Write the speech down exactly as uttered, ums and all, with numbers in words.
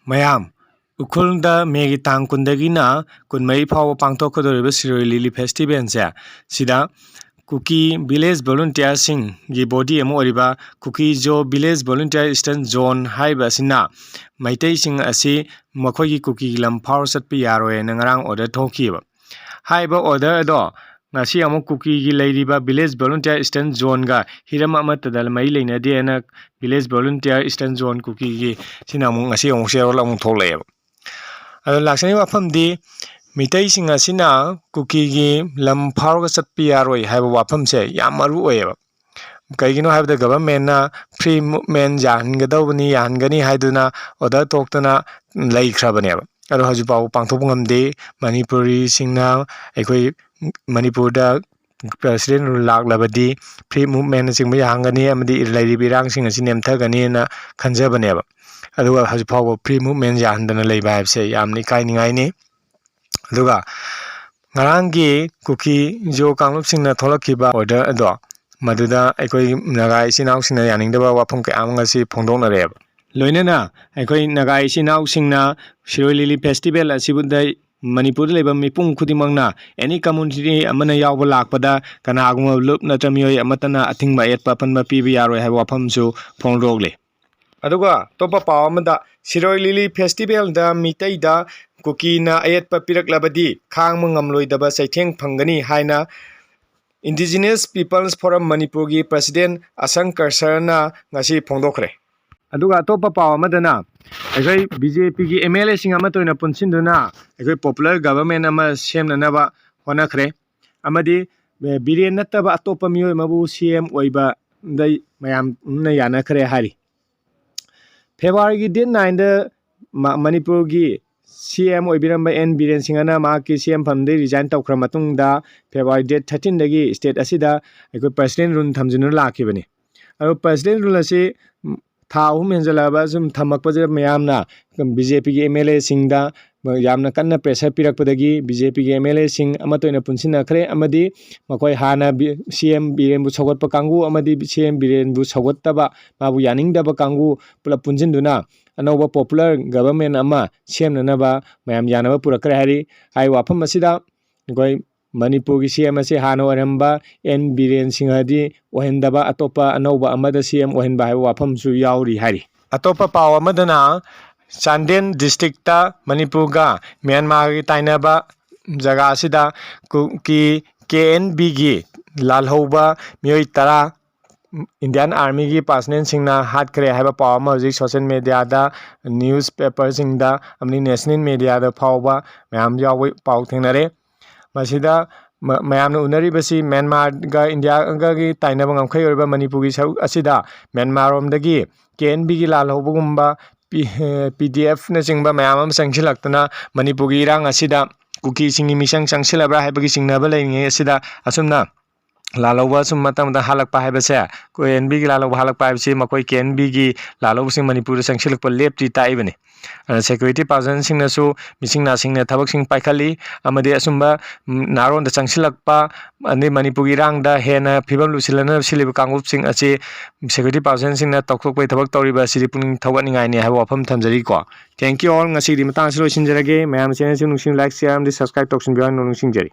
ꯃꯌꯥꯝ, ꯎꯈ꯭ꯔꯨꯜꯗ ꯃꯦꯒꯤ ꯇꯥꯡ ꯀꯨꯟꯗꯒꯤꯅ ꯀꯨꯟꯃꯔꯤ ꯐꯥꯎꯕ ꯄꯥꯡꯊꯣꯛꯀꯗꯧꯔꯤꯕ ꯁꯤꯔꯣꯏ ꯂꯤꯂꯤ ꯐꯦꯁꯇꯤꯚꯦꯜꯁꯦ, ꯁꯤꯗ ꯀꯨꯀꯤ ꯚꯤꯂꯦꯖ ꯚꯣꯂꯨꯟꯇꯤꯌꯔꯁꯤꯡꯒꯤ ꯕꯣꯗꯤ ꯑꯃ ꯑꯣꯏꯔꯤꯕ ꯀꯨꯀꯤ ꯖꯣ ꯚꯤꯂꯦꯖ ꯚꯣꯂꯨꯟꯇꯤꯌꯔ ꯏꯁꯇꯔꯟ ꯖꯣꯟ ꯍꯥꯏꯔꯤꯕ ꯑꯁꯤꯅ ꯃꯩꯇꯩꯁꯤꯡ ꯑꯁꯤ ꯃꯈꯣꯏꯒꯤ ꯀꯨꯀꯤꯒꯤ ꯂꯝ ꯐꯥꯎꯔ ꯆꯠꯄ ꯌꯥꯔꯣꯏ ꯍꯥꯏꯅ ꯉꯔꯥꯡ ꯑꯣꯔꯗꯔ ꯊꯣꯛꯈꯤꯕ꯫ ꯍꯥꯏꯔꯤꯕ ꯑꯣꯔꯗꯔ ꯑꯗꯣ ꯉꯁꯤ ꯑꯃꯨꯛ ꯀꯨꯀꯤꯒꯤ ꯂꯩꯔꯤꯕ ꯚꯤꯂꯦꯖ ꯚꯣꯂꯨꯟꯇꯤꯌꯔ ꯏꯁꯇꯔꯟ ꯖꯣꯟꯒ ꯍꯤꯔꯝ ꯑꯃꯠꯇꯗ ꯃꯔꯤ ꯂꯩꯅꯗꯦ ꯍꯥꯏꯅ ꯚꯤꯂꯦꯖ ꯚꯣꯂꯨꯟꯇꯤꯌꯔ ꯏꯁꯇꯔꯟ ꯖꯣꯟ ꯀꯨꯀꯤꯒꯤ ꯁꯤꯅ ꯑꯃꯨꯛ ꯉꯁꯤ ꯑꯃꯨꯛ ꯆꯦꯔꯣꯜ ꯑꯃꯨꯛ ꯊꯣꯛꯂꯛꯑꯦꯕ꯫ ꯑꯗꯣ ꯂꯥꯛꯆꯔꯤꯕ ꯋꯥꯐꯝꯗꯤ ꯃꯤꯇꯩꯁꯤꯡ ꯑꯁꯤꯅ ꯀꯨꯀꯤꯒꯤ ꯂꯝ ꯐꯥꯎꯔꯒ ꯆꯠꯄ ꯌꯥꯔꯣꯏ ꯍꯥꯏꯕ ꯋꯥꯐꯝꯁꯦ ꯌꯥꯝ ꯃꯔꯨ ꯑꯣꯏꯌꯦꯕ꯫ ꯀꯩꯒꯤꯅꯣ ꯍꯥꯏꯕꯗ ꯒꯚꯔꯟꯃꯦꯟꯅ ꯐ꯭ꯔꯤ ꯃꯨꯞꯃꯦꯟ ꯌꯥꯍꯟꯒꯗꯧꯕꯅꯤ, ꯌꯥꯍꯟꯒꯅꯤ ꯍꯥꯏꯗꯨꯅ ꯑꯣꯔꯗꯔ ꯊꯣꯛꯇꯅ ꯂꯩꯈ꯭ꯔꯕꯅꯦꯕ꯫ ꯑꯗꯣ ꯍꯧꯖꯤꯛ ꯐꯥꯎꯕ ꯄꯥꯡꯊꯣꯛꯄ ꯉꯝꯗꯦ꯫ ꯃꯅꯤꯄꯨꯔꯤꯁꯤꯡꯅ, ꯑꯩꯈꯣꯏ ꯃꯅꯤꯄꯨꯔꯗ ꯄ꯭ꯔꯁꯤꯗꯦꯟ ꯔꯨꯜ ꯂꯥꯛꯂꯕꯗꯤ ꯐ꯭ꯔꯤ ꯃꯨꯞꯃꯦꯟꯅꯆꯤꯡꯕ ꯌꯥꯍꯟꯒꯅꯤ ꯑꯃꯗꯤ ꯂꯩꯔꯤꯕ ꯏꯔꯥꯡꯁꯤꯡ ꯑꯁꯤ ꯅꯦꯝꯊꯒꯅꯤꯅ ꯈꯟꯖꯕꯅꯦꯕ꯫ ꯑꯗꯨꯒ ꯍꯧꯖꯤꯛ ꯐꯥꯎꯕ ꯐ꯭ꯔꯤ ꯃꯨꯞꯃꯦꯟ ꯌꯥꯍꯟꯗꯅ ꯂꯩꯕ ꯍꯥꯏꯕꯁꯦ ꯌꯥꯝꯅ ꯏꯀꯥꯏꯅꯤꯡꯉꯥꯏꯅꯤ꯫ ꯑꯗꯨꯒ ꯉꯔꯥꯡꯒꯤ ꯀꯨꯀꯤ ꯖꯣ ꯀꯥꯡꯂꯨꯞꯁꯤꯡꯅ ꯊꯣꯛꯂꯛꯈꯤꯕ ꯑꯣꯔꯗꯔ ꯑꯗꯣ, ꯃꯗꯨꯗ ꯑꯩꯈꯣꯏ ꯅꯥꯒꯥ ꯏꯆꯤꯟ ꯏꯅꯥꯎꯁꯤꯡꯅ ꯌꯥꯅꯤꯡꯗꯕ ꯋꯥꯐꯝ ꯀꯌꯥ ꯑꯃ ꯉꯁꯤ ꯐꯣꯡꯗꯣꯛꯅꯔꯦꯕ꯫ ꯂꯣꯏꯅꯅ ꯑꯩꯈꯣꯏ ꯅꯥꯒꯥ ꯏꯆꯤꯟ ꯏꯅꯥꯎꯁꯤꯡꯅ ꯁꯤꯔꯣꯏ ꯂꯤꯂꯤ ꯐꯦꯁꯇꯤꯚꯦꯜ ꯑꯁꯤꯕꯨꯗ ꯃꯅꯤꯄꯨꯔꯗ ꯂꯩꯕ ꯃꯤꯄꯨꯝ ꯈꯨꯗꯤꯡꯃꯛꯅ ꯑꯦꯅꯤ ꯀꯝꯃ꯭ꯌꯨꯅꯤꯇꯤ ꯑꯃꯅ ꯌꯥꯎꯕ ꯂꯥꯛꯄꯗ ꯀꯅꯥꯒꯨꯝꯕ ꯂꯨꯞ ꯅꯠꯇ꯭ꯔ ꯃꯤꯑꯣꯏ ꯑꯃꯠꯇꯅ ꯑꯊꯤꯡꯕ ꯑꯌꯦꯠꯄ ꯑꯄꯟꯕ ꯄꯤꯕ ꯌꯥꯔꯣꯏ ꯍꯥꯏꯕ ꯋꯥꯐꯝꯁꯨ ꯐꯣꯡꯗꯣꯛꯂꯤ꯫ ꯑꯗꯨꯒ ꯑꯇꯣꯞꯄ ꯄꯥꯎ ꯑꯃꯗ, ꯁꯤꯔꯣꯏ ꯂꯤꯂꯤ ꯐꯦꯁꯇꯤꯚꯦꯜꯗ ꯃꯤꯇꯩꯗ ꯀꯨꯀꯤꯅ ꯑꯌꯦꯠꯄ ꯄꯤꯔꯛꯂꯕꯗꯤ ꯈꯥꯡꯕ ꯉꯝꯂꯣꯏꯗꯕ ꯆꯩꯊꯦꯡ ꯐꯪꯒꯅꯤ ꯍꯥꯏꯅ ꯏꯟꯗꯤꯖꯤꯅꯁ ꯄꯤꯄꯜꯁ ꯐꯣꯔꯝ ꯃꯅꯤꯄꯨꯔꯒꯤ ꯄ꯭ꯔꯁꯤꯗꯦꯟ ꯑꯁꯪ ꯀꯔꯁꯔꯅ ꯉꯁꯤ ꯐꯣꯡꯗꯣꯛꯈ꯭ꯔꯦ꯫ ꯑꯗꯨꯒ ꯑꯇꯣꯞꯄ ꯄꯥꯎ ꯑꯃꯗꯅ, ꯑꯩꯈꯣꯏ ꯕꯤ ꯖꯦ ꯄꯤꯒꯤ ꯑꯦꯝ ꯑꯦꯜ ꯑꯦꯁꯤꯡ ꯑꯃꯠꯇ ꯑꯣꯏꯅ ꯄꯨꯟꯁꯤꯟꯗꯨꯅ ꯑꯩꯈꯣꯏ ꯄꯣꯄꯨꯂꯔ ꯒꯚꯔꯟꯃꯦꯟ ꯑꯃ ꯁꯦꯝꯅꯅꯕ ꯍꯣꯠꯅꯈ꯭ꯔꯦ꯫ ꯑꯃꯗꯤ ꯕꯤꯔꯦꯟ ꯅꯠꯇꯕ ꯑꯇꯣꯞꯄ ꯃꯤꯑꯣꯏ ꯑꯃꯕꯨ ꯁꯤ ꯑꯦꯝ ꯑꯣꯏꯕꯗ ꯃꯌꯥꯝꯅ ꯌꯥꯅꯈ꯭ꯔꯦ ꯍꯥꯏꯔꯤ꯫ ꯐꯦꯕ꯭ꯔꯨꯋꯥꯔꯤꯒꯤ ꯗꯦꯠ ꯅꯥꯏꯟꯗ ꯃ-, ꯃꯅꯤꯄꯨꯔꯒꯤ ꯁꯤ ꯑꯦꯝ ꯑꯣꯏꯕꯤꯔꯝꯕ ꯑꯦꯟ ꯕꯤꯔꯦꯟ ꯁꯤꯡꯍꯅ ꯃꯍꯥꯛꯀꯤ ꯁꯤ ꯑꯦꯝ ꯐꯝꯗꯒꯤ ꯔꯤꯖꯥꯏꯟ ꯇꯧꯈ꯭ꯔ ꯃꯇꯨꯡꯗ, ꯐꯦꯕ꯭ꯔꯨꯋꯥꯔꯤ ꯗꯦꯠ ꯊꯥꯔꯇꯤꯟꯗꯒꯤ ꯁ꯭ꯇꯦꯠ ꯑꯁꯤꯗ ꯑꯩꯈꯣꯏ ꯄ꯭ꯔꯁꯤꯗꯦꯟ ꯔꯨꯜ ꯊꯝꯖꯤꯟꯗꯨꯅ ꯂꯥꯛꯈꯤꯕꯅꯤ꯫ ꯑꯗꯣ ꯄ꯭ꯔꯁꯤꯗꯦꯟ ꯔꯨꯜ ꯑꯁꯤ, ꯎꯝ, ꯊꯥ ꯑꯍꯨꯝ ꯍꯦꯟꯖꯜꯂꯛꯑꯕ ꯁꯨꯝ ꯊꯝꯃꯛꯄꯁꯤꯗ ꯃꯌꯥꯝꯅ ꯕꯤ ꯖꯦ ꯄꯤꯒꯤ ꯑꯦꯝ ꯑꯦꯜ ꯑꯦꯁꯤꯡꯗ ꯌꯥꯝꯅ ꯀꯟꯅ pressure ꯄꯤꯔꯛꯄꯗꯒꯤ B J P ꯒꯤ M L A ꯁꯤꯡ ꯑꯃꯠꯇ ꯑꯣꯏꯅ ꯄꯨꯟꯁꯤꯟꯅꯈ꯭ꯔꯦ꯫ ꯑꯃꯗꯤ ꯃꯈꯣꯏ ꯍꯥꯟꯅ ꯕꯤ-, C M ꯕꯤꯔꯦꯟꯕꯨ ꯁꯧꯒꯠꯄ ꯀꯥꯡꯕꯨ ꯑꯃꯗꯤ C M ꯕꯤꯔꯦꯟꯕꯨ ꯁꯧꯒꯠꯇꯕ, ꯃꯥꯕꯨ ꯌꯥꯅꯤꯡꯗꯕ ꯀꯥꯡꯕꯨ ꯄꯨꯂꯞ ꯄꯨꯟꯁꯤꯟꯗꯨꯅ ꯑꯅꯧꯕ popular government ꯑꯃ ꯁꯦꯝꯅꯅꯕ ꯃꯌꯥꯝ ꯌꯥꯅꯕ ꯄꯨꯔꯛꯈ꯭ꯔꯦ ꯍꯥꯏꯔꯤ꯫ ꯍꯥꯏꯔꯤꯕ ꯋꯥꯐꯝ ꯑꯁꯤꯗ ꯑꯩꯈꯣꯏ ꯃꯅꯤꯄꯨꯔꯒꯤ C M ꯑꯁꯤ ꯍꯥꯟꯅ ꯑꯣꯏꯔꯝꯕ N ꯕꯤꯔꯦꯟ ꯁꯤꯡꯍꯗꯤ ꯑꯣꯏꯍꯟꯗꯕ, ꯑꯇꯣꯞꯄ ꯑꯅꯧꯕ ꯑꯃꯗ C M ꯑꯣꯏꯍꯟꯕ ꯍꯥꯏꯕ ꯋꯥꯐꯝꯁꯨ ꯌꯥꯎꯔꯤ ꯍꯥꯏꯔꯤ꯫ ꯑꯇꯣꯞꯄ ꯄꯥꯎ ꯑꯃꯗꯅ, ꯆꯥꯟꯗꯦꯜ district ꯃꯅꯤꯄꯨꯔꯒ ꯃ꯭ꯌꯥꯟꯃꯥꯔꯒꯤ ꯇꯥꯏꯅꯕ ꯖꯒꯥ ꯑꯁꯤꯗ ꯀꯨꯀꯤ K N B ꯒꯤ ꯂꯥꯜꯍꯧꯕ ꯃꯤꯑꯣꯏ ꯇꯔꯥ Indian Army ꯒꯤ personnel ꯁꯤꯡꯅ ꯍꯥꯠꯈ꯭ꯔꯦ ꯍꯥꯏꯕ ꯄꯥꯎ ꯑꯃ ꯍꯧꯖꯤꯛ social media ꯗ, newspaper ꯁꯤꯡꯗ ꯑꯃꯗꯤ national media ꯗ ꯐꯥꯎꯕ ꯃꯌꯥꯝ ꯌꯥꯎꯕ ꯄꯥꯎ ꯊꯦꯡꯅꯔꯦ꯫ ꯃꯁꯤꯗ ꯃ-, ꯃꯌꯥꯝꯅ ꯎꯅꯔꯤꯕꯁꯤ ꯃ꯭ꯌꯥꯟꯃꯥꯔꯒ ꯏꯟꯗꯤꯌꯥꯒꯒꯤ ꯇꯥꯏꯅꯕ ꯉꯝꯈꯩ ꯑꯣꯏꯔꯤꯕ ꯃꯅꯤꯄꯨꯔꯒꯤ ꯁꯔꯨꯛ ꯑꯁꯤꯗ ꯃ꯭ꯌꯥꯟꯃꯥꯔꯔꯣꯝꯗꯒꯤ K N B ꯒꯤ ꯂꯥꯜꯍꯧꯕꯒꯨꯝꯕ, ꯄꯤ-, ꯄꯤ ꯗꯤ ꯑꯦꯐꯅꯆꯤꯡꯕ ꯃꯌꯥꯝ ꯑꯃ ꯆꯪꯁꯤꯜꯂꯛꯇꯨꯅ ꯃꯅꯤꯄꯨꯔꯒꯤ ꯏꯔꯥꯡ ꯑꯁꯤꯗ ꯀꯨꯀꯤꯁꯤꯡꯒꯤ ꯃꯤꯆꯪ ꯆꯪꯁꯤꯜꯂꯕ꯭ꯔꯥ ꯍꯥꯏꯕꯒꯤ ꯆꯤꯡꯅꯕ ꯂꯩꯔꯤꯉꯩ ꯑꯁꯤꯗ ꯑꯁꯨꯝꯅ ꯂꯥꯜꯍꯧꯕ ꯑꯁꯨꯝ ꯃꯇꯝꯗ ꯍꯥꯜꯂꯛꯄ ꯍꯥꯏꯕꯁꯦ, ꯑꯩꯈꯣꯏ N B ꯒꯤ ꯂꯥꯜꯍꯧꯕ ꯍꯥꯜꯂꯛꯄ ꯍꯥꯏꯕꯁꯤ ꯃꯈꯣꯏ K N B ꯒꯤ ꯂꯥꯜꯍꯧꯕꯁꯤꯡ ꯃꯅꯤꯄꯨꯔꯗ ꯆꯪꯁꯤꯜꯂꯛꯄ ꯂꯦꯞꯇ꯭ꯔꯤ ꯇꯥꯛꯏꯕꯅꯤ꯫ ꯑꯗꯨꯅ security personnel ꯁꯤꯡꯅꯁꯨ ꯃꯤꯁꯤꯡ ꯅꯥꯁꯤꯡꯅ ꯊꯕꯛꯁꯤꯡ ꯄꯥꯏꯈꯠꯂꯤ ꯑꯃꯗꯤ ꯑꯁꯨꯝꯕ, ꯎꯝ, ꯅꯥꯔꯣꯟꯗ ꯆꯪꯁꯤꯜꯂꯛꯄ, ꯑꯗꯩ ꯃꯅꯤꯄꯨꯔꯒꯤ ꯏꯔꯥꯡꯗ ꯍꯦꯟꯅ ꯐꯤꯕꯝ ꯂꯨꯁꯤꯜꯍꯟꯅꯕ ꯁꯤꯜꯂꯤꯕ ꯀꯥꯡꯂꯨꯞꯁꯤꯡ ꯑꯁꯤ security personnel ꯁꯤꯡꯅ ꯇꯧꯊꯣꯛꯄꯒꯤ ꯊꯕꯛ ꯇꯧꯔꯤꯕ ꯑꯁꯤꯗꯤ ꯄꯨꯛꯅꯤꯡ ꯊꯧꯒꯠꯅꯤꯡꯉꯥꯏꯅꯤ ꯍꯥꯏꯕ ꯋꯥꯐꯝ ꯊꯝꯖꯔꯤꯀꯣ꯫ Thank you all꯫ ꯉꯁꯤꯒꯤꯗꯤ ꯃꯇꯥꯡ ꯑꯁꯤ ꯂꯣꯏꯁꯤꯟꯖꯔꯒꯦ꯫ ꯃꯌꯥꯝꯅ channel ꯑꯁꯤ ꯅꯨꯡꯁꯤꯅ like, share ꯑꯃꯗꯤ subscribe ꯇꯧꯁꯤꯟꯕꯤꯌꯨ ꯍꯥꯏꯅ ꯅꯤꯡꯁꯤꯡꯖꯔꯤ꯫